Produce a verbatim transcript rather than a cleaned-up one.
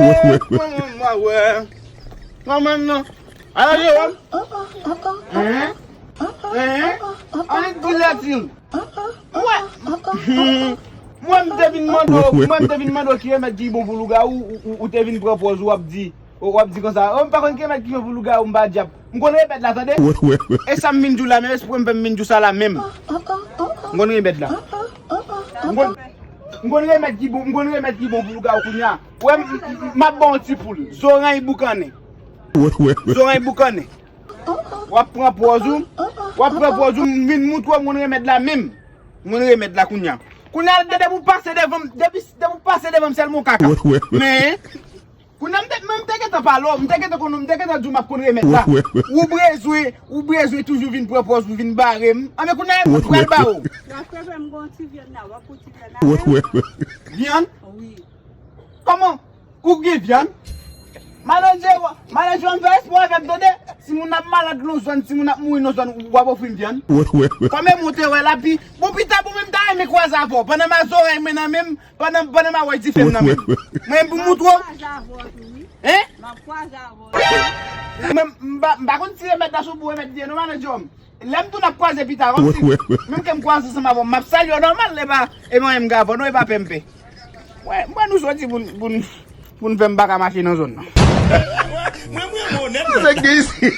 Hey, kòman mwen wè? Kòman non? Ala Jewòm? Hein? Hein? Annik di lè di. Mwen, hmm, mwen m te vin mande w, mwen m te vin mande w ki remèd ki bon pou lougawou, ou, ou, ou te vin pran pòz ou ap di, ou ap di konsa, oh, m pa konn ki remèd ki bon pou lougawou, m pa dyab. M konn remèd la, tande. E sa m vin di w la menm, espre m fè m vin di w sa la menm. M konn remèd la. M konn, m konn remèd ki bon, m konn remèd ki bon pou lougawou kounye a. Ou wè, m, m, m ap ba w yon ti poul. Zorèy boukannen. Zorèy boukannen. W ap pran pòz ou. W ap pran pòz ou. M vin moutre w m konn remèd la menm. M konn remèd la kounye a. Kounye a, depi w pase devan m, depi, depi w pase devan m, sèlman w kaka. Men, kounye a, m te, men m te gentan pale w, m te gentan konn, m te gentan di w m ap konn remèd la. Ou bezwen, ou bezwen toujou vin pran pòz pou vin bare m. Anben, kounye a, m pral ba w. Nan fevre m gon ti vyann la, w ap pou ti vyann la. Vyann? Wi. Kòman? Ou gen vyann? Malandje, malandje, w ap fè espwa avè m, tande? Si moun ap malad nan zòn, si moun ap mouri nan zòn, w ap ofri m vyann? Kòman monte wè la, pi, bon, pita, bon, menm ta renmen kwaze avè w. Pandan m a zorèy mwen nan men m, pandan, pandan m a wè dife m nan men m. Mwen, pou moutre w. Hein? Mwen, m pa, m pa konn si remèd la sou pou remèd vye, non, malandje. Lè m tou n ap kwaze pita, kòmsi menm ke m kwaze ansanm avè w, m ap salye w nòmal, e pa, e pa anyen m gen avè w, non, e pa pè m pè. Mwen, mwen nou soti pou n, pou n, pou n fè m pa ka mache nan zòn nan. Mwen, mwen, mwen, onèt. Sa k gen isi?